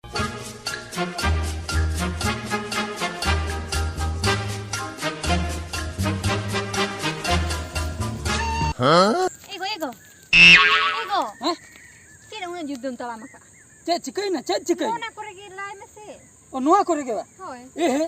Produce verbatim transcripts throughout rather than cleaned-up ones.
ᱮ ᱜᱚ, ᱮ ᱜᱚ᱾ ᱮ ᱜᱚ᱾ ᱦᱮᱸ? ᱪᱮᱫ ᱩᱱᱟᱹᱜ ᱡᱩᱛ ᱫᱚᱢ ᱛᱟᱲᱟᱢ ᱟᱠᱟᱫᱼᱟ? ᱪᱮᱫ ᱪᱤᱠᱟᱹᱭᱮᱱᱟ? ᱪᱮᱫ ᱪᱤᱠᱟᱹᱭᱮᱱᱟ? ᱚᱱᱟ ᱠᱚᱨᱮ ᱜᱮ ᱞᱟᱭ ᱢᱮᱥᱮ᱾ ᱚ, ᱱᱚᱣᱟ ᱠᱚᱨᱮ ᱜᱮ ᱵᱟ? ᱦᱳᱭ᱾ ᱮ ᱦᱮ,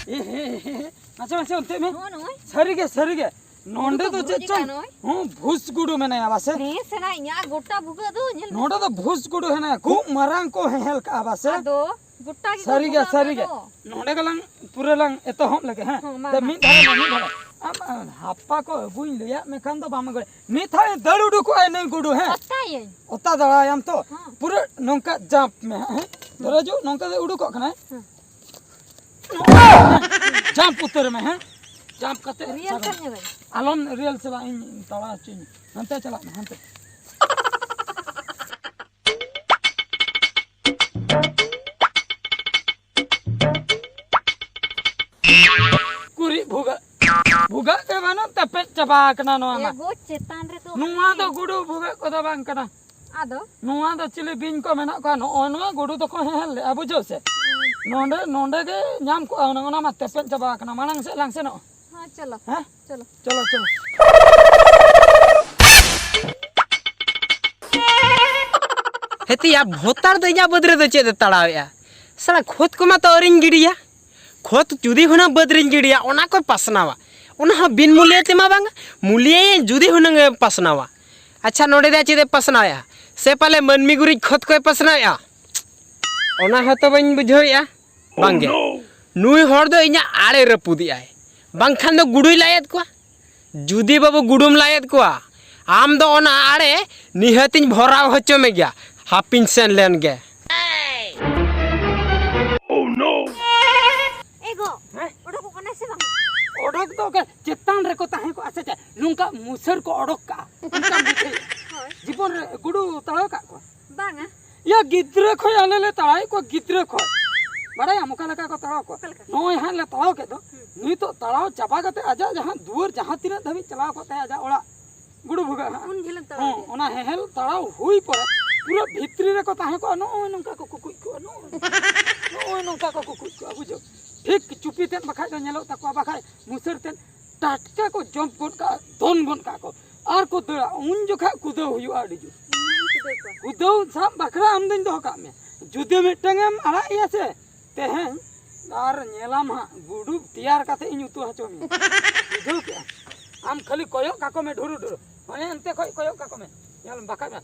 ᱮ ᱦᱮ, ᱮ ᱦᱮ᱾ ᱢᱟᱥᱮ, ᱢᱟᱥᱮ, ᱚᱱᱛᱮ ᱢᱮ᱾ ᱱᱚᱜᱼᱚ ᱱᱚᱜᱼᱚᱭ᱾ ᱥᱟᱹᱨᱤ ᱜᱮ, ᱥᱟᱹᱨᱤ ᱜᱮ᱾ ᱱᱚᱸᱰᱮ ᱜᱩᱰᱩ ᱫᱚ ᱠᱚ ᱪᱮᱫ ᱵᱷᱩᱜᱟᱹᱜ ᱪᱚᱝ? ᱠᱟᱱ ᱱᱚᱜᱼᱚᱭ᱾ ᱦᱚᱸ, ᱵᱷᱩᱥ ᱜᱩᱰᱩ ᱢᱮᱱᱟᱭᱟ ᱵᱟᱥᱮ? ᱦᱮᱸ, ᱥᱮᱬᱟ ᱤᱧᱟᱹᱜ ᱜᱚᱴᱟ ᱵᱷᱩᱜᱟᱹᱜ ᱫᱚ ᱧᱮᱞ ᱢᱮ᱾ ᱱᱚᱸᱰᱮ ᱫᱚ ᱵᱷᱩᱥ ᱜᱩᱰᱩ ᱦᱮᱱᱟᱭᱟ᱾ ᱠᱷᱩᱵ ᱢᱟᱨᱟᱝ ᱠᱚ ᱦᱮᱦᱮᱞ ᱠᱟᱜᱼᱟ ᱵᱟᱥᱮ? ᱟᱫᱚ ᱜᱚᱴᱟ ᱜᱮᱠᱚ ᱥᱟᱹᱨᱤ ᱜᱮ, ᱵᱷᱩᱜᱟᱹᱜ ᱥᱟᱹᱨᱤ ᱜᱮ᱾ ᱟᱠᱟᱫ ᱫᱚ᱾ ᱱᱚᱸᱰᱮ ᱜᱮᱞᱟᱝ ᱯᱩᱨᱟᱹ ᱞᱟᱝ ᱮᱛᱚᱦᱚᱵ ᱞᱮᱜᱮ, ᱦᱮᱸ᱾ ᱦᱚᱸ, ᱢᱟ, ᱫᱮ, ᱢᱟ᱾ ᱢᱤᱫ ᱫᱷᱟᱨᱮ ᱢᱮ, ᱢᱤᱫ ᱫᱷᱟᱨᱮ᱾ ᱟᱢ, ᱟᱢ, ᱦᱟᱯᱟ ᱠᱚ ᱟᱹᱜᱩᱧ ᱞᱟᱹᱭᱟᱫ ᱢᱮ ᱠᱷᱟᱱ ᱫᱚ ᱵᱟᱢ ᱟᱹᱜᱩᱭᱟ᱾ ᱢᱤᱫ ᱫᱷᱟᱣ ᱫᱟᱹᱲ ᱩᱰᱩᱠᱚᱜᱼᱟᱭ ᱱᱩᱭ ᱜᱩᱰᱩ, ᱦᱮᱸ᱾ ᱚᱛᱟᱭᱟᱹᱧ᱾ ᱚᱛᱟ ᱫᱟᱲᱟᱭᱟᱢ ᱛᱚ? ᱦᱮᱸ᱾ ᱯᱩᱨᱟᱹ ᱱᱚᱝᱠᱟ ᱡᱟᱢᱯ ᱢᱮ, ᱦᱮᱸ᱾ ᱫᱷᱚᱨᱚ ᱡᱩ, ᱱᱚᱝᱠᱟ ᱫᱚ ᱩᱰᱩᱠᱚᱜ ᱠᱟᱱᱟᱭ᱾ ᱦᱮᱸ᱾ ᱡᱟᱢᱯ ᱩᱛᱟᱹᱨ ᱢᱮ, ᱦᱮᱸ᱾ ᱡᱟᱢᱯ ᱠᱟᱛᱮ ᱨᱤᱭᱮᱞ ᱪᱟᱞᱟᱜ ᱥᱮᱫ ᱧᱮᱞ ᱢᱮ᱾ ᱟᱞᱚᱢ ᱨᱤᱭᱮᱞ ᱪᱟᱞᱟᱜ, ᱤᱧ ᱛᱟᱲᱟ ᱦᱚᱪᱚᱧ ᱢᱮ᱾ ᱦᱟᱱᱛᱮ ᱪᱟᱞᱟᱜ ᱢᱮ, ᱦᱟᱱᱛᱮ᱾ ᱠᱩᱨᱤᱡ ᱵᱷᱩᱜᱟᱹᱜ᱾ ᱵᱷᱩᱜᱟᱹᱜ ᱜᱮ ᱵᱟᱹᱱᱩᱜ, ᱛᱮᱯᱮᱫ ᱪᱟᱵᱟ ᱟᱠᱟᱱᱟ ᱱᱚᱣᱟ ᱢᱟ᱾ ᱮ ᱜᱚ, ᱪᱮᱛᱟᱱ ᱨᱮᱫᱚ ᱱᱚᱣᱟ ᱫᱚ ᱜᱩᱰᱩ ᱵᱷᱩᱜᱟᱹᱜ ᱠᱚᱫᱚ ᱵᱟᱝ ᱠᱟᱱᱟ᱾ ᱟᱫᱚ? ᱱᱚᱣᱟ ᱫᱚ ᱪᱤᱞᱤ ᱵᱤᱧ ᱠᱚ ᱢᱮᱱᱟᱜ ᱠᱚᱣᱟ, ᱱᱚᱜᱼᱚ ᱱᱚᱣᱟ ᱜᱩᱰᱩ ᱫᱚᱠᱚ ᱦᱮᱦᱮᱞ ᱞᱮᱜᱼᱟ, ᱵᱩᱡᱷᱟᱹᱣ ᱥᱮ? ᱱᱚᱰᱮ, ᱱᱚᱰᱮ ᱜᱮ ᱧᱟᱢ ᱠᱚᱜᱼᱟ ᱦᱩᱱᱟᱹᱝ, ᱚᱱᱟ ᱢᱟ ᱛᱮᱯᱮᱫ ᱪᱟᱵᱟ ᱟᱠᱟᱱᱟ᱾ ᱢᱟᱲᱟᱝ ᱥᱮᱫ ᱞᱟᱝ ᱥᱮᱱᱚᱜᱼᱟ᱾ ᱦᱮᱸ, ᱪᱚᱞᱚ᱾ ᱦᱮᱸ? ᱪᱚᱞᱚ᱾ ᱪᱚᱞᱚ, ᱪᱚᱞᱚ᱾ ᱦᱮᱛᱤᱭᱟ, ᱵᱷᱚᱛᱟᱲ ᱫᱚ ᱤᱧᱟᱜ ᱵᱟᱹᱫᱽ ᱨᱮᱫᱚ ᱪᱮᱫ ᱮ ᱛᱟᱲᱟᱣᱮᱜᱼᱟ? ᱥᱟᱞᱟ, ᱠᱷᱚᱛ ᱠᱚᱢᱟ ᱛᱚ ᱟᱹᱣᱨᱤᱧ ᱜᱤᱰᱤᱭᱟ᱾ ᱠᱷᱚᱛ ᱡᱩᱫᱤ ᱦᱩᱱᱟᱹᱝ ᱵᱟᱹᱫᱽ ᱨᱤᱧ ᱜᱤᱰᱤᱭᱟ, ᱚᱱᱟ ᱠᱚᱭ ᱯᱟᱥᱱᱟᱣᱟ᱾ ᱚᱱᱟ ᱦᱚᱸ ᱵᱤᱱ ᱢᱩᱞᱤᱭᱟᱹ ᱛᱮᱢᱟ ᱵᱟᱝᱟ, ᱢᱩᱞᱤᱭᱟᱹᱭᱟᱹᱧ ᱡᱩᱫᱤ ᱦᱩᱱᱟᱹᱝ ᱮ ᱯᱟᱥᱱᱟᱣᱟ᱾ ᱟᱪᱪᱷᱟ, ᱱᱚᱰᱮ ᱫᱚ ᱪᱮᱫ ᱮ ᱯᱟᱥᱱᱟᱣᱮᱜᱼᱟ? ᱥᱮ ᱯᱟᱞᱮ ᱢᱟᱹᱱᱢᱤ ᱜᱩᱨᱤᱡ ᱠᱷᱚᱛ ᱠᱚᱭ ᱯᱟᱥᱱᱟᱣᱮᱜᱼᱟ? ᱚᱱᱟ ᱦᱚᱸᱛᱚ ᱵᱟᱹᱧ ᱵᱩᱡᱷᱟᱹᱣᱮᱜᱼᱟ᱾ ᱵᱟᱝᱜᱮ᱾ ᱱᱩᱭ ᱦᱚᱲ ᱫᱚ ᱤᱧᱟᱜ ᱟᱲᱮ ᱨᱟᱹᱯᱩᱫᱮᱜᱼᱟᱭ, ᱵᱟᱝᱠᱷᱟᱱ ᱫᱚ ᱜᱩᱰᱩᱭ ᱞᱟᱭᱮᱫ ᱠᱚᱣᱟ᱾ ᱡᱩᱫᱤ ᱵᱟᱹᱵᱩ ᱜᱩᱰᱩᱢ ᱞᱟᱭᱮᱫ ᱠᱚᱣᱟ, ᱟᱢ ᱫᱚ ᱚᱱᱟ ᱟᱲᱮ ᱱᱤᱦᱟᱹᱛᱤᱧ ᱵᱷᱚᱨᱟᱣ ᱦᱚᱪᱚ ᱢᱮᱜᱮᱭᱟ᱾ ᱦᱟᱯᱤᱧ ᱥᱮᱱ ᱞᱮᱱ ᱜᱮ᱾ ᱮ ᱜᱚ, ᱦᱮᱸ? ᱚᱰᱚᱠᱚᱜ ᱠᱟᱱᱟᱭ ᱥᱮ ᱵᱟᱝ? ᱚᱰᱚᱠ ᱫᱚ ᱚᱠᱟ ᱪᱮᱛᱟᱱ ᱨᱮᱠᱚ ᱛᱟᱦᱮᱸ ᱠᱚᱜᱼᱟ ᱥᱮ ᱪᱮᱫ? ᱱᱚᱝᱠᱟ ᱢᱩᱥᱟᱹᱨ ᱠᱚ ᱚᱰᱚᱠ ᱠᱟᱜᱼᱟ᱾ ᱚᱱᱠᱟ ᱵᱩᱡᱷᱟᱹᱣ᱾ ᱦᱳᱭ᱾ ᱡᱤᱵᱚᱱ ᱨᱮ ᱜᱩᱰᱩ ᱛᱟᱲᱟᱣ ᱠᱟᱜ ᱠᱚᱣᱟ? ᱵᱟᱝᱟ᱾ ᱭᱟ, ᱜᱤᱫᱽᱨᱟᱹ ᱠᱷᱚᱡ ᱟᱞᱮ ᱞᱮ ᱛᱟᱲᱟᱣᱮᱫ ᱠᱚᱣᱟ, ᱜᱤᱫᱽᱨᱟᱹ ᱠᱷᱚᱡ᱾ ᱵᱟᱲᱟᱭᱟᱢ ᱚᱠᱟ ᱞᱮᱠᱟ ᱠᱚ ᱛᱟᱲᱟᱣ ᱠᱚᱣᱟ? ᱚᱠᱟ ᱞᱮᱠᱟ? ᱱᱚᱜᱼᱚᱭ ᱦᱟᱸᱜ ᱞᱮ ᱛᱟᱲᱟᱣ ᱠᱮᱫ ᱫᱚ, ᱦᱩᱸ᱾ ᱱᱩᱭ ᱛᱚ ᱛᱟᱲᱟᱣ ᱪᱟᱵᱟ ᱠᱟᱛᱮ ᱟᱡᱟᱜ ᱡᱟᱦᱟᱸ ᱫᱩᱣᱟᱹᱨ ᱡᱟᱦᱟᱸ ᱛᱤᱱᱟᱹᱜ ᱫᱷᱟᱹᱵᱤᱡ ᱪᱟᱞᱟᱣ ᱠᱚᱜ ᱛᱟᱭᱟ ᱟᱡᱟᱜ ᱚᱲᱟᱜ, ᱜᱩᱰᱩ ᱵᱷᱩᱜᱟᱹᱜ ᱦᱟᱸᱜ᱾ ᱩᱱ ᱡᱷᱟᱹᱞᱮᱢ ᱛᱟᱲᱟᱣ ᱦᱚᱸ, ᱠᱮᱫᱟ? ᱚᱱᱟ ᱦᱮᱦᱮᱞ ᱛᱟᱲᱟᱣ ᱦᱩᱭ ᱯᱚᱨᱮ ᱯᱩᱨᱟᱹ ᱵᱷᱤᱛᱨᱤ ᱨᱮᱠᱚ ᱛᱟᱦᱮᱸ ᱠᱚᱜᱼᱟ, ᱱᱚᱜᱼᱚᱭ ᱱᱚᱝᱠᱟ ᱠᱚ ᱠᱩᱠᱩᱡ ᱠᱚᱜᱼᱟ, ᱱᱚᱜᱼᱚᱭ ᱱᱚᱝᱠᱟ᱾ ᱱᱚᱜᱼᱚᱭ ᱱᱚᱝᱠᱟ ᱠᱚ ᱠᱩᱠᱩᱡ ᱠᱚᱜᱼᱟ, ᱵᱩᱡᱷᱟᱹᱣ? ᱴᱷᱤᱠ ᱪᱩᱯᱤ ᱛᱮᱫ ᱵᱟᱠᱷᱟᱡ ᱫᱚ ᱧᱮᱞᱚᱜ ᱛᱟᱠᱚᱣᱟ, ᱵᱟᱠᱷᱟᱡ ᱢᱩᱥᱟᱹᱨ ᱛᱮᱫ ᱴᱟᱴᱠᱟ ᱠᱚ ᱡᱚᱢᱯ ᱜᱚᱫ ᱠᱟᱜᱼᱟ, ᱫᱚᱱ ᱜᱚᱫ ᱠᱟᱜᱼᱟ ᱠᱚ᱾ ᱟᱨ ᱠᱚ ᱫᱟᱹᱲᱟ, ᱩᱱ ᱡᱚᱠᱷᱟᱜ ᱠᱩᱫᱟᱹᱣ ᱦᱩᱭᱩᱜᱼᱟ ᱟᱹᱰᱤ ᱡᱳᱨ᱾ ᱤᱧ ᱠᱩᱫᱟᱹᱣ ᱠᱚᱣᱟ᱾ ᱠᱩᱫᱟᱹᱣ ᱥᱟᱵ ᱵᱟᱠᱷᱨᱟ ᱟᱢ ᱫᱚᱧ ᱫᱚᱦᱚ ᱠᱟᱜ ᱢᱮ᱾ ᱡᱩᱫᱤ ᱢᱤᱫᱴᱟᱝ ᱮᱢ ᱟᱲᱟᱜ ᱮᱭᱟ ᱥᱮ, ᱛᱮᱦᱮᱧ ᱟᱨ ᱧᱮᱞᱟᱢ ᱦᱟᱸᱜ, ᱜᱩᱰᱩ ᱛᱮᱭᱟᱨ ᱠᱟᱛᱮ ᱤᱧ ᱩᱛᱩ ᱦᱚᱪᱚ ᱢᱮᱭᱟ᱾ ᱵᱩᱡᱷᱟᱹᱣ ᱠᱮᱜᱼᱟ? ᱟᱢ ᱠᱷᱟᱹᱞᱤ ᱠᱚᱭᱚᱜ ᱠᱟᱠᱚ ᱢᱮ ᱰᱷᱩᱨᱩ ᱰᱷᱩᱨᱩ, ᱚᱱᱮ ᱚᱱᱛᱮ ᱠᱷᱚᱡ ᱠᱚᱭᱚᱜ ᱠᱟᱠᱚ ᱢᱮ᱾ ᱧᱮᱞ ᱵᱟᱠᱷᱟᱡ ᱢᱟ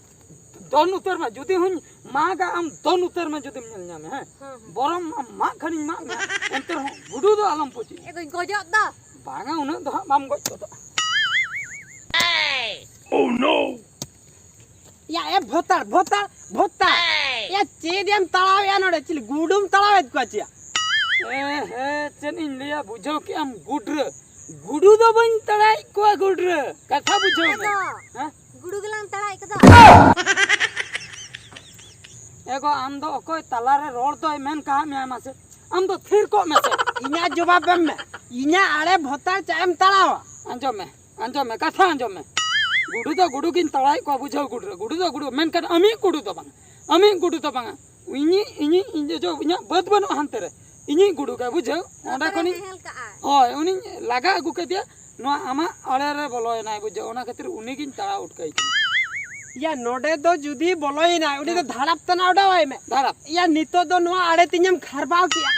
ᱫᱚᱱ ᱩᱛᱟᱹᱨ ᱢᱮ, ᱡᱩᱫᱤ ᱦᱚᱸᱧ ᱢᱟᱜᱟ, ᱟᱢ ᱫᱚᱱ ᱩᱛᱟᱹᱨ ᱢᱮ ᱡᱩᱫᱤᱢ ᱧᱮᱞ ᱧᱟᱢᱮ, ᱦᱮᱸ? ᱦᱮᱸ, ᱦᱮᱸ᱾ ᱵᱚᱨᱚᱝ ᱟᱢ ᱢᱟᱜ ᱠᱷᱟᱱᱤᱧ ᱢᱟᱜ ᱢᱮᱭᱟ, ᱮᱱᱛᱮ ᱨᱮᱦᱚᱸ ᱜᱩᱰᱩ ᱫᱚ ᱟᱞᱚᱢ ᱯᱩᱪᱤ᱾ ᱮ ᱜᱚᱡ-, ᱜᱚᱡᱚᱜ ᱫᱚ᱾ ᱵᱟᱝᱟ, ᱩᱱᱟᱹᱜ ᱫᱚ ᱦᱟᱸᱜ ᱵᱟᱢ ᱜᱚᱡ ᱜᱚᱫᱚᱜᱼᱟ᱾ Oh no! ᱭᱟ, ᱮ ᱵᱷᱚᱛᱟᱲ, ᱵᱷᱚᱛᱟᱲ, ᱵᱷᱚᱛᱟᱲ᱾ ᱭᱟ, ᱪᱮᱫ ᱮᱢ ᱛᱟᱲᱟᱣᱮᱜᱼᱟ ᱱᱚᱰᱮ? ᱪᱤᱞᱤ ᱜᱩᱰᱩᱢ ᱛᱟᱲᱟᱣᱮᱫ ᱠᱚᱣᱟ ᱪᱮᱭᱟ? ᱮ ᱦᱮ, ᱪᱮᱫ ᱤᱧ ᱞᱟᱹᱭᱟ, ᱵᱩᱡᱷᱟᱹᱣ ᱠᱮᱜᱼᱟᱢ, ᱜᱩᱰᱨᱟᱹ᱾ ᱜᱩᱰᱩ ᱫᱚ ᱵᱟᱹᱧ ᱛᱟᱲᱟᱣᱮᱫ ᱠᱚᱣᱟ, ᱜᱩᱰᱨᱟᱹ᱾ ᱠᱟᱛᱷᱟ ᱵᱩᱡᱷᱟᱹᱣ ᱢᱮ᱾ ᱟᱫᱚ ᱦᱮᱸ? ᱜᱩᱰᱩ ᱜᱮᱞᱟᱝ ᱛᱟᱲᱟᱣᱮᱫ ᱠᱚᱫᱚ᱾ ᱮ ᱜᱚ, ᱟᱢ ᱫᱚ ᱚᱠᱚᱭ ᱛᱟᱞᱟᱨᱮ ᱨᱚᱲ ᱫᱚᱭ ᱢᱮᱱ ᱠᱟᱜ ᱢᱮᱭᱟ ᱢᱟᱥᱮ? ᱟᱢ ᱫᱚ ᱛᱷᱤᱨ ᱠᱚᱜ ᱢᱮᱥᱮ᱾ ᱤᱧᱟᱜ ᱡᱚᱵᱟᱵ ᱮᱢ ᱢᱮ᱾ ᱤᱧᱟᱜ ᱟᱲᱮ ᱵᱷᱚᱛᱟᱲ ᱪᱟᱜ ᱮᱢ ᱛᱟᱲᱟᱣᱟ? ᱟᱸᱡᱚᱢ ᱢᱮ, ᱟᱸᱡᱚᱢ ᱢᱮ, ᱠᱟᱛᱷᱟ ᱟᱸᱡᱚᱢ ᱢᱮ᱾ ᱜᱩᱰᱩ ᱫᱚ ᱜᱩᱰᱩ ᱜᱤᱧ ᱛᱟᱲᱟᱣᱮᱫ ᱠᱚᱣᱟ, ᱵᱩᱡᱷᱟᱹᱣ ᱜᱩᱰᱨᱟᱹ᱾ ᱜᱩᱰᱩ ᱫᱚ ᱜᱩᱰᱩ, ᱢᱮᱱᱠᱷᱟᱱ ᱟᱢᱤᱡ ᱜᱩᱰᱩ ᱫᱚ ᱵᱟᱝᱟ᱾ ᱟᱢᱤᱡ ᱜᱩᱰᱩ ᱫᱚ ᱵᱟᱝᱟ᱾ ᱤᱧᱤᱡ, ᱤᱧᱤᱡ, ᱤᱧ ᱡᱚᱡᱚ, ᱤᱧᱟᱹᱜ ᱵᱟᱹᱫᱽ ᱵᱟᱹᱱᱩᱜᱼᱟ ᱦᱟᱱᱛᱮ ᱨᱮ᱾ ᱤᱧᱤᱡ ᱜᱩᱰᱩ ᱜᱮ, ᱵᱩᱡᱷᱟᱹᱣ᱾ ᱚᱸᱰᱮ ᱱᱚᱛᱮ ᱨᱮ ᱠᱷᱚᱱᱤᱧ, ᱦᱮᱸᱦᱮᱞ ᱠᱟᱜᱼᱟᱭ᱾ ᱦᱳᱭ, ᱩᱱᱤᱧ ᱞᱟᱜᱟ ᱟᱹᱜᱩ ᱠᱮᱫᱮᱭᱟ᱾ ᱱᱚᱣᱟ ᱟᱢᱟᱜ ᱟᱲᱮ ᱨᱮ ᱵᱚᱞᱚᱭᱮᱱᱟᱭ, ᱵᱩᱡᱷᱟᱹᱣ᱾ ᱚᱱᱟ ᱠᱷᱟᱹᱛᱤᱨ ᱩᱱᱤᱜᱤᱧ ᱛᱟᱲᱟᱣ ᱩᱴᱠᱟᱹᱭ ᱠᱟᱱᱟ᱾ ᱭᱟ, ᱱᱚᱰᱮ ᱫᱚ ᱡᱩᱫᱤ ᱵᱚᱞᱚᱭᱮᱱᱟᱭ, ᱩᱱᱤ ᱫᱚ ᱦᱮᱸ᱾ ᱫᱷᱟᱲᱟᱯ ᱛᱮ ᱱᱟ ᱩᱰᱟᱹᱣᱟᱭ ᱢᱮ᱾ ᱫᱷᱟᱲᱟᱯ᱾ ᱭᱟ, ᱱᱤᱛᱚᱜ ᱫᱚ ᱱᱚᱣᱟ ᱟᱲᱮ ᱛᱤᱧᱮᱢ ᱠᱷᱟᱨᱵᱟᱣ ᱠᱮᱜᱼᱟ᱾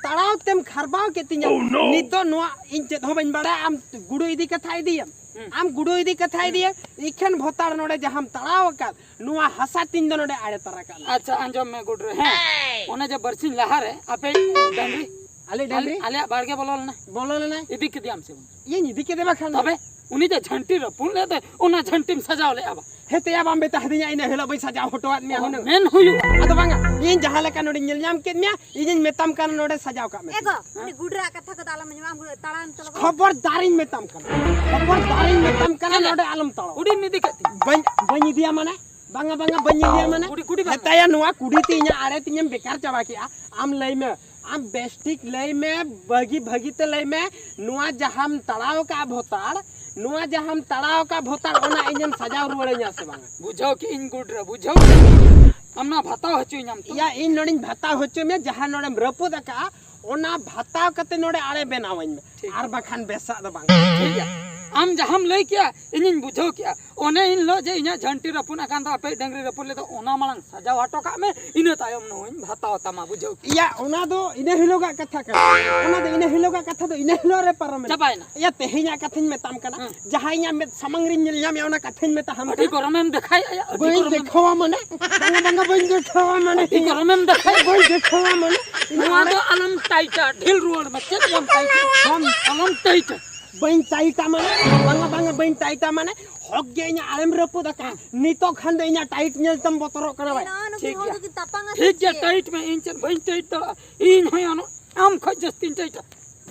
ᱛᱟᱲᱟᱣ ᱛᱮᱢ ᱠᱷᱟᱨᱵᱟᱣ ᱠᱮᱫ ᱛᱤᱧᱟ᱾ Oh no! ᱱᱤᱛᱚᱜ ᱱᱚᱣᱟ ᱤᱧ ᱪᱮᱫ ᱦᱚᱸ ᱵᱟᱹᱧ ᱵᱟᱲᱟᱭᱟ, ᱟᱢ ᱜᱩᱰᱩ ᱤᱫᱤ ᱠᱟᱛᱷᱟ ᱤᱫᱤᱭᱟᱢ᱾ ᱦᱩᱸ᱾ ᱟᱢ ᱜᱩᱰᱩ ᱤᱫᱤ ᱠᱟᱛᱷᱟ ᱦᱩᱸ᱾ ᱤᱫᱤᱭᱟᱢ, ᱤᱠᱷᱟᱹᱱ ᱵᱷᱚᱛᱟᱲ ᱱᱚᱰᱮ ᱡᱟᱦᱟᱸᱢ ᱛᱟᱲᱟᱣ ᱟᱠᱟᱫ, ᱱᱚᱣᱟ ᱦᱟᱥᱟ ᱛᱤᱧ ᱫᱚ ᱱᱚᱰᱮ ᱟᱲᱮ ᱛᱟᱨᱟ ᱠᱟᱜ ᱢᱮ᱾ ᱟᱪᱪᱷᱟ, ᱟᱸᱡᱚᱢ ᱢᱮ ᱜᱩᱰᱨᱟᱹ, ᱦᱮᱸ? ᱚᱱᱮ ᱡᱮ ᱵᱟᱨᱥᱤᱧ ᱞᱟᱦᱟᱨᱮ ᱟᱯᱮ ᱰᱟᱝᱨᱤ ᱟᱞᱮ ᱰᱟᱝᱨᱤ? ᱟᱞᱮ, ᱟᱞᱮᱭᱟᱜ ᱵᱟᱲᱜᱮ ᱵᱚᱞᱚ ᱞᱮᱱᱟ᱾ ᱵᱚᱞᱚ ᱞᱮᱱᱟᱭ? ᱤᱫᱤ ᱠᱮᱫᱮᱭᱟᱢ ᱥᱮ ᱵᱟᱝ? ᱤᱧ ᱤᱫᱤ ᱠᱮᱫᱮ ᱵᱟᱠᱷᱟᱱ᱾ ᱛᱚᱵᱮ ᱩᱱᱤ ᱡᱮ ᱡᱷᱟᱹᱱᱴᱤ ᱨᱟᱹᱯᱩᱫ ᱞᱮᱫ ᱫᱚᱭ, ᱚᱱᱟ ᱡᱷᱟᱹᱱᱴᱤᱢ ᱥᱟᱡᱟᱣ ᱞᱮᱫᱼᱟ ᱵᱟ? ᱦᱮᱸ ᱛᱮᱭᱟ, ᱵᱟᱢ ᱢᱮᱛᱟ ᱦᱟᱫᱤᱧᱟ, ᱤᱱᱟᱹ ᱦᱤᱞᱳᱜ ᱵᱟᱹᱧ ᱥᱟᱡᱟᱣ ᱦᱚᱴᱚᱣᱟᱫ ᱢᱮᱭᱟ ᱚ, ᱦᱩᱱᱟᱹᱝ᱾ ᱢᱮᱱ ᱦᱩᱭᱩᱜᱼᱟ᱾ ᱟᱫᱚ ᱵᱟᱝᱟ, ᱤᱧ ᱡᱟᱦᱟᱸ ᱞᱮᱠᱟ ᱱᱚᱰᱮᱧ ᱧᱮᱞ ᱧᱟᱢ ᱠᱮᱫ ᱢᱮᱭᱟ, ᱤᱧᱤᱧ ᱢᱮᱛᱟᱢ ᱠᱟᱱᱟ ᱱᱚᱰᱮ ᱥᱟᱡᱟᱣ ᱠᱟᱜ ᱢᱮ᱾ ᱮ ᱜᱚ, ᱩᱱᱤ ᱜᱩᱰᱨᱟᱹ ᱟᱜ ᱠᱟᱛᱷᱟ ᱠᱚᱫᱚ ᱟᱞᱚᱢ ᱟᱸᱡᱚᱢᱟ, ᱟᱢ ᱛᱟᱲᱟᱢ ᱛᱚᱞᱚ ᱜᱚ᱾ ᱠᱷᱚᱵᱚᱨᱫᱟᱨᱤᱧ ᱢᱮᱛᱟᱢ ᱠᱟᱱᱟ, ᱠᱷᱚᱵᱚᱨᱫᱟᱨᱤᱧ ᱢᱮᱛᱟᱢ ᱠᱟᱱᱟ, ᱪᱮᱫ? ᱱᱚᱰᱮ ᱟᱞᱚᱢ ᱛᱟᱲᱟᱢᱟ᱾ ᱠᱩᱰᱤᱢ ᱤᱫᱤ ᱠᱮᱫ ᱛᱤᱧᱟ? ᱵᱟᱹᱧ, ᱵᱟᱹᱧ ᱤᱫᱤᱭᱟ ᱢᱟᱱᱮ? ᱵᱟᱝᱟ, ᱵᱟᱝᱟ, ᱵᱟᱹᱧ ᱤᱫᱤᱭᱟ ᱢᱟᱱᱮ? ᱠᱩᱰᱤ, ᱠᱩᱰᱤ ᱵᱟᱝᱟ᱾ ᱢᱮᱛᱟᱭᱟ, ᱱᱚᱣᱟ ᱠᱩᱰᱤ ᱛᱮ ᱤᱧᱟᱹᱜ ᱟᱲᱮ ᱛᱤᱧᱮᱢ ᱵᱮᱠᱟᱨ ᱪᱟᱵᱟ ᱠᱮᱜᱼᱟ᱾ ᱟᱢ ᱞᱟᱹᱭ ᱢᱮ, ᱟᱢ ᱵᱮᱥ ᱴᱷᱤᱠ ᱞᱟᱹᱭ ᱢᱮ, ᱵᱷᱟᱹᱜᱤ, ᱵᱷᱟᱹᱜᱤ ᱛᱮ ᱞᱟᱹᱭ ᱢᱮ, ᱱᱚᱣᱟ ᱡᱟᱦᱟᱸᱢ ᱛᱟᱲᱟᱣ ᱠᱟᱜᱼᱟ ᱵᱷᱚᱛᱟᱲ, ᱱᱚᱣᱟ ᱡᱟᱦᱟᱸᱢ ᱛᱟᱲᱟᱣ ᱟᱠᱟᱫ ᱵᱷᱚᱛᱟᱲ, ᱚᱱᱟ ᱤᱧᱮᱢ ᱥᱟᱡᱟᱣ ᱨᱩᱣᱟᱹᱲᱟᱹᱧᱟ ᱥᱮ ᱵᱟᱝᱟ? ᱵᱩᱡᱷᱟᱹᱣ ᱠᱮᱜ ᱟᱹᱧ ᱜᱩᱰᱨᱟᱹ, ᱵᱩᱡᱷᱟᱹᱣ ᱠᱮᱜ ᱟᱹᱧ᱾ ᱟᱢ ᱱᱚᱣᱟ ᱵᱷᱟᱛᱟᱣ ᱦᱚᱪᱚᱧᱟᱢ ᱛᱚ? ᱭᱟ, ᱤᱧ ᱱᱚᱰᱮᱧ ᱵᱷᱟᱛᱟᱣ ᱦᱚᱪᱚ ᱢᱮᱭᱟ, ᱡᱟᱦᱟᱸ ᱱᱚᱰᱮᱢ ᱨᱟᱹᱯᱩᱫ ᱟᱠᱟᱫᱼᱟ, ᱚᱱᱟ ᱵᱷᱟᱛᱟᱣ ᱠᱟᱛᱮ ᱱᱚᱰᱮ ᱟᱲᱮ ᱵᱮᱱᱟᱣᱟᱹᱧ ᱢᱮ᱾ ᱴᱷᱤᱠ᱾ ᱟᱨ ᱵᱟᱠᱷᱟᱱ ᱵᱮᱥᱟᱜ ᱫᱚ ᱵᱟᱝ᱾ ᱴᱷᱤᱠ ᱜᱮᱭᱟ, ᱟᱢ ᱡᱟᱦᱟᱸᱢ ᱞᱟᱹᱭ ᱠᱮᱜᱼᱟ, ᱤᱧᱤᱧ ᱵᱩᱡᱷᱟᱹᱣ ᱠᱮᱜᱼᱟ᱾ ᱚᱱᱮ ᱤᱧ ᱦᱤᱞᱳᱜ ᱡᱮ ᱤᱧᱟᱹᱜ ᱡᱷᱟᱹᱱᱴᱤ ᱨᱟᱹᱯᱩᱫ ᱟᱠᱟᱱ ᱫᱚ, ᱟᱯᱮᱭᱤᱡ ᱰᱟᱹᱝᱨᱤ ᱨᱟᱹᱯᱩᱫ ᱞᱮᱫ ᱫᱚ, ᱚᱱᱟ ᱢᱟᱲᱟᱝ ᱥᱟᱡᱟᱣ ᱦᱚᱴᱚ ᱠᱟᱜ ᱢᱮ, ᱤᱱᱟᱹ ᱛᱟᱭᱚᱢ ᱱᱚᱣᱟᱧ ᱦᱟᱛᱟᱣ ᱛᱟᱢᱟ, ᱵᱩᱡᱷᱟᱹᱣ ᱠᱮᱜᱼᱟ? ᱤᱭᱟ, ᱚᱱᱟ ᱫᱚ ᱤᱱᱟᱹ ᱦᱤᱞᱳᱜᱟᱜ ᱠᱟᱛᱷᱟ ᱠᱟᱱᱟ᱾ ᱚᱱᱟ ᱫᱚ ᱤᱱᱟᱹ ᱦᱤᱞᱳᱜᱟᱜ ᱠᱟᱛᱷᱟ ᱫᱚ ᱤᱱᱟᱹ ᱦᱤᱞᱳᱜ ᱨᱮ ᱯᱟᱨᱚᱢᱮᱱᱟ᱾ ᱪᱟᱵᱟᱭᱮᱱᱟ᱾ ᱤᱭᱟ, ᱛᱮᱦᱮᱧᱟᱜ ᱠᱟᱛᱷᱟᱧ ᱢᱮᱛᱟᱢ ᱠᱟᱱᱟ᱾ ᱦᱮᱸ᱾ ᱡᱟᱦᱟᱸ ᱤᱧᱟᱜ ᱢᱮᱫ ᱥᱟᱢᱟᱝ ᱨᱤᱧ ᱧᱮᱞ ᱧᱟᱢᱮᱜᱼᱟ, ᱚᱱᱟ ᱠᱟᱛᱷᱟᱧ ᱢᱮᱛᱟᱢ ᱠᱟᱱᱟ᱾ ᱟᱹᱰᱤ ᱜᱚᱨᱚᱢᱮᱢ ᱫᱮᱠᱷᱟᱭᱮᱜᱼᱟ, ᱟᱹᱰᱤ ᱵᱟᱹᱧ ᱜᱚᱨᱚᱢᱮᱢ ᱫᱮᱠᱷᱟᱣᱟᱢ ᱢᱟᱱᱮ᱾ ᱵᱟᱝᱟ, ᱵᱟᱝᱟ, ᱵᱟᱹᱧ ᱫᱮᱠᱷᱟᱣᱟᱢ ᱢᱟᱱᱮ᱾ ᱟᱹᱰᱤ ᱜᱚᱨᱚᱢᱮᱢ ᱫᱮᱠᱷᱟᱭᱮᱜᱼᱟ᱾ ᱵᱟᱹᱧ ᱫᱮᱠᱷᱟᱣᱟᱢ ᱢᱟᱱᱮ᱾ ᱱᱚᱣᱟ ᱫᱚ ᱟᱞᱚᱢ ᱴᱟᱭᱤᱴᱟ, ᱰᱷᱤᱞ ᱨᱩᱣᱟᱹᱲ ᱢᱮ᱾ ᱪᱮᱫ ᱮᱢ ᱴᱟᱭᱤᱴᱟ? ᱵᱟᱝ᱾ ᱟᱞᱚᱢ ᱴᱟᱭᱤᱴᱟ᱾ ᱵᱟᱹᱧ ᱴᱟᱭᱤᱴᱟ ᱢᱟᱱᱮ, ᱵᱟᱝᱟ, ᱵᱟᱝᱟ, ᱵᱟᱹᱧ ᱴᱟᱭᱤᱴᱟ ᱢᱟᱱᱮ, ᱦᱚᱠ ᱜᱮ ᱤᱧᱟᱜ ᱟᱲᱮᱢ ᱨᱟᱹᱯᱩᱫ ᱟᱠᱟᱫ᱾ ᱱᱤᱛᱚᱜ ᱠᱷᱟᱱ ᱫᱚ ᱤᱧᱟᱜ ᱴᱟᱭᱤᱴ ᱧᱮᱞ ᱛᱮᱢ ᱵᱚᱛᱚᱨᱚᱜ ᱠᱟᱱᱟ ᱵᱟᱭ? ᱮᱱᱟ, ᱱᱩᱠᱤᱱ ᱴᱷᱤᱠ ᱦᱚᱲ ᱜᱮᱭᱟ᱾ ᱫᱚᱠᱤᱱ ᱛᱟᱯᱟᱝᱟ ᱥᱮ ᱴᱷᱤᱠ ᱜᱮᱭᱟ, ᱪᱮᱫ? ᱴᱟᱭᱤᱴ ᱢᱮ, ᱤᱧ ᱪᱮᱫ ᱵᱟᱹᱧ ᱴᱟᱭᱤᱴ ᱫᱟᱲᱮᱭᱟᱜᱼᱟ? ᱤᱧ ᱦᱚᱸ ᱟᱢ ᱠᱷᱚᱡ ᱡᱟᱹᱥᱛᱤᱧ ᱴᱟᱭᱤᱴᱟ᱾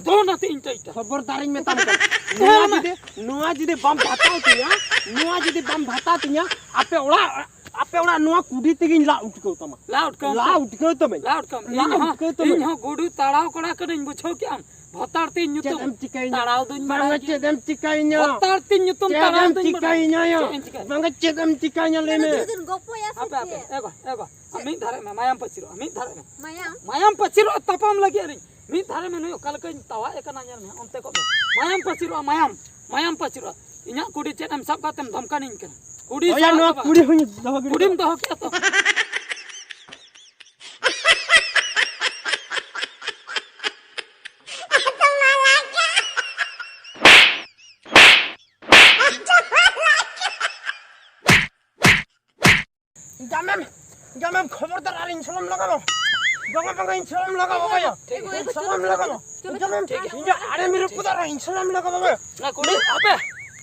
ᱫᱚᱱ ᱟᱛᱮ ᱤᱧ ᱴᱟᱭᱤᱴᱟ᱾ ᱠᱷᱚᱵᱚᱨᱫᱟᱨᱤᱧ ᱢᱮᱛᱟᱢ ᱠᱟᱱᱟ᱾ ᱦᱮᱸ, ᱱᱚᱣᱟ ᱢᱮ᱾ ᱡᱩᱫᱤ, ᱱᱚᱣᱟ ᱡᱩᱫᱤ ᱵᱟᱢ ᱵᱷᱟᱛᱟᱣ ᱛᱤᱧᱟ, ᱱᱚᱣᱟ ᱡᱩᱫᱤ ᱵᱟᱢ ᱵᱷᱟᱛᱟᱣ ᱛᱤᱧᱟ, ᱟᱯᱮ ᱚᱲᱟᱜ, ᱟᱯᱮ ᱚᱲᱟᱜ ᱱᱚᱣᱟ ᱠᱩᱰᱤ ᱛᱮᱜᱤᱧ ᱞᱟ ᱩᱴᱠᱟᱹᱣ ᱛᱟᱢᱟ᱾ ᱞᱟ ᱩᱴᱠᱟᱹᱣ ᱞᱟ ᱛᱟᱢᱟ᱾ ᱩᱴᱠᱟᱹᱣ ᱛᱟᱢᱟᱧ᱾ ᱞᱟ ᱩᱴᱠᱟᱹᱣ᱾ ᱞᱟ ᱤᱧ ᱦᱚᱸ, ᱩᱴᱠᱟᱹᱣ ᱛᱟᱢᱟᱧ᱾ ᱤᱧ ᱦᱚᱸ ᱜᱩᱰᱩ ᱛᱟᱲᱟᱣ ᱠᱚᱲᱟ ᱠᱟᱹᱱᱟᱹᱧ, ᱵᱩᱡᱷᱟᱹᱣ ᱠᱮᱜᱼᱟᱢ? ᱵᱷᱚᱛᱟᱲ ᱛᱤᱧ ᱧᱩᱛᱩᱢ᱾ ᱪᱮᱫ ᱮᱢ ᱪᱤᱠᱟᱹᱭᱤᱧᱟ? ᱛᱟᱲᱟᱣ ᱫᱩᱧ ᱵᱟᱝᱟ, ᱵᱟᱲᱟᱭ ᱜᱮᱭᱟ᱾ ᱪᱮᱫ ᱮᱢ ᱪᱤᱠᱟᱹᱭᱤᱧᱟ? ᱵᱷᱚᱛᱟᱲ ᱛᱤᱧ ᱧᱩᱛᱩᱢ, ᱪᱮᱫ ᱛᱟᱲᱟᱣ ᱮᱢ ᱫᱩᱧ ᱵᱟᱲᱟᱭ ᱪᱤᱠᱟᱹᱭᱤᱧᱟ ᱭᱟ? ᱜᱮᱭᱟ᱾ ᱪᱮᱫ ᱮᱢ ᱪᱤᱠᱟᱹᱭᱟ? ᱵᱟᱝᱟ, ᱪᱮᱫ ᱮᱢ ᱪᱤᱠᱟᱹᱭᱤᱧᱟ ᱞᱟᱹᱭ ᱢᱮ? ᱢᱟᱱᱮ ᱡᱩᱫᱤ ᱜᱚᱯᱚᱭᱟ ᱥᱮ ᱦᱟᱯᱮ, ᱦᱟᱯᱮ, ᱪᱮᱫ? ᱮ ᱜᱚ, ᱮ ᱜᱚ, ᱪᱮᱫ? ᱢᱤᱫ ᱫᱷᱟᱨᱮ ᱢᱮ, ᱢᱟᱭᱟᱢ ᱯᱟᱹᱪᱤᱨᱚᱜᱼᱟ, ᱢᱤᱫ ᱫᱷᱟᱨᱮ ᱢᱮ᱾ ᱢᱟᱭᱟᱢ? ᱢᱟᱭᱟᱢ ᱯᱟᱹᱪᱤᱨᱚᱜᱼᱟ, ᱛᱟᱯᱟᱢ ᱞᱟᱹᱜᱤᱫ ᱟᱹᱞᱤᱧ᱾ ᱢᱤᱫ ᱫᱷᱟᱨᱮ ᱢᱮ, ᱱᱩᱭ ᱚᱠᱟ ᱞᱮᱠᱟᱧ ᱛᱟᱣᱟᱜ ᱮ ᱠᱟᱱᱟ, ᱧᱮᱞ ᱢᱮ, ᱚᱱᱛᱮ ᱠᱚᱜ ᱢᱮ᱾ ᱢᱟᱭᱟᱢ ᱯᱟᱹᱪᱤᱨᱚᱜᱼᱟ, ᱢᱟᱭᱟᱢ, ᱢᱟᱭᱟᱢ ᱯᱟᱹᱪᱤᱨᱚᱜᱼᱟ᱾ ᱤᱧᱟᱜ ᱠᱩᱰᱤ ᱪᱮᱫ ᱮᱢ ᱥᱟᱵ ᱠᱟᱛᱮᱢ ᱫᱷᱚᱢᱠᱟᱱᱤᱧ ᱠᱟᱱᱟ? ᱠᱩᱰᱤ ᱦᱳᱭ, ᱥᱟᱵ ᱱᱚᱣᱟ ᱫᱚ ᱵᱟᱝ᱾ ᱠᱩᱰᱤ ᱦᱚᱸᱧ ᱫᱚᱦᱚ ᱜᱤᱰᱤ ᱠᱩᱰᱤᱢ ᱠᱟᱜᱼᱟ᱾ ᱫᱚᱦᱚ ᱠᱮᱜᱼᱟ ᱛᱚ? ᱡᱟᱢᱮᱢ, ᱡᱟᱢᱮᱢ, ᱠᱷᱚᱵᱚᱨᱫᱟᱨ ᱟᱨ ᱤᱧ ᱥᱟᱞᱟᱢ ᱞᱟᱜᱟᱣᱟ᱾ ᱵᱟᱝᱟ, ᱵᱟᱝᱟ, ᱤᱧ ᱥᱟᱞᱟᱢ ᱞᱟᱜᱟᱣᱟ, ᱵᱟᱭᱟ᱾ ᱤᱧ ᱥᱟᱞᱟᱢ ᱞᱟᱜᱟᱣᱟ᱾ ᱡᱟᱢᱮᱢ, ᱤᱧᱟᱜ ᱟᱲᱮᱢ ᱨᱟᱹᱯᱩᱫᱟ ᱟᱨ ᱤᱧ ᱥᱟᱞᱟᱢ ᱞᱟᱜᱟᱣᱟ, ᱵᱟᱭᱟ᱾ ᱚᱱᱟ ᱠᱩᱰᱤ, ᱟᱯᱮ,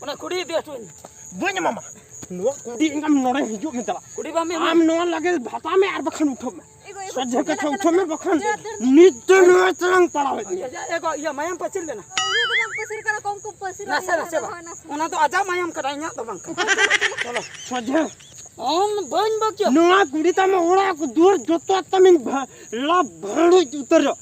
ᱚᱱᱟ ᱠᱩᱰᱤ ᱤᱫᱤ ᱦᱚᱴᱚ ᱟᱹᱧ ᱢᱮ᱾ ᱵᱟᱹᱧ ᱮᱢᱟᱢᱟ᱾ ᱱᱚᱣᱟ ᱠᱩᱰᱤ ᱮᱸᱜᱟᱢ ᱱᱚᱰᱮ ᱦᱤᱡᱩᱜ ᱢᱮ ᱪᱟᱞᱟᱜ᱾ ᱠᱩᱰᱤ ᱵᱟᱢ ᱮᱢᱟ? ᱟᱢ ᱱᱚᱣᱟ ᱞᱟᱜᱮ ᱵᱷᱟᱛᱟ ᱢᱮ ᱟᱨ ᱵᱟᱠᱷᱟᱱ ᱩᱴᱷᱟᱹᱜ ᱢᱮ᱾ ᱮᱜᱳ, ᱮᱜᱳ, ᱥᱚᱡᱷᱮ ᱠᱟᱛᱷᱟ ᱫᱟᱹᱲ, ᱩᱴᱷᱟᱹᱜ ᱢᱮ ᱫᱟᱹᱲ, ᱵᱟᱠᱷᱟᱱ ᱫᱟᱹᱲ, ᱫᱟᱹᱲ, ᱱᱤᱛ ᱫᱚ ᱫᱟᱹᱲ᱾ ᱱᱚᱣᱟ ᱪᱟᱞᱟᱝ ᱯᱟᱲᱟᱣᱮᱫ ᱢᱮᱭᱟ᱾ ᱮᱜᱳ, ᱤᱭᱟᱹ ᱢᱟᱭᱟᱢ ᱯᱟᱹᱪᱤᱨ ᱞᱮᱱᱟ᱾ ᱩᱱᱤ ᱫᱚ ᱵᱟᱝ ᱯᱟᱹᱥᱤᱨ ᱠᱟᱱᱟ, ᱠᱚᱢ ᱠᱚ ᱯᱟᱹᱥᱤᱨ ᱱᱟᱥᱮ, ᱱᱟᱥᱮ ᱵᱟᱝ᱾ ᱦᱳᱭ, ᱱᱟᱥᱮ᱾ ᱚᱱᱟ ᱫᱚ ᱟᱡᱟᱜ ᱢᱟᱭᱟᱢ ᱠᱟᱱᱟ, ᱤᱧᱟᱹᱜ ᱫᱚ ᱵᱟᱝ ᱠᱟᱱᱟ᱾ ᱪᱚᱞᱚ᱾ ᱥᱚᱡᱷᱮ᱾ ᱟᱢ ᱵᱟᱹᱧ ᱵᱟᱹᱜᱤᱭᱟ᱾ ᱱᱚᱣᱟ ᱠᱩᱲᱤ ᱛᱟᱢ ᱚᱲᱟᱜ ᱠᱚ ᱫᱩᱣᱟᱹᱨ ᱡᱚᱛᱚ ᱛᱟᱢᱤᱧ ᱵᱷᱟ-, ᱞᱟ ᱵᱷᱟᱹᱲᱩᱡ ᱩᱛᱟᱹᱨᱚᱜ᱾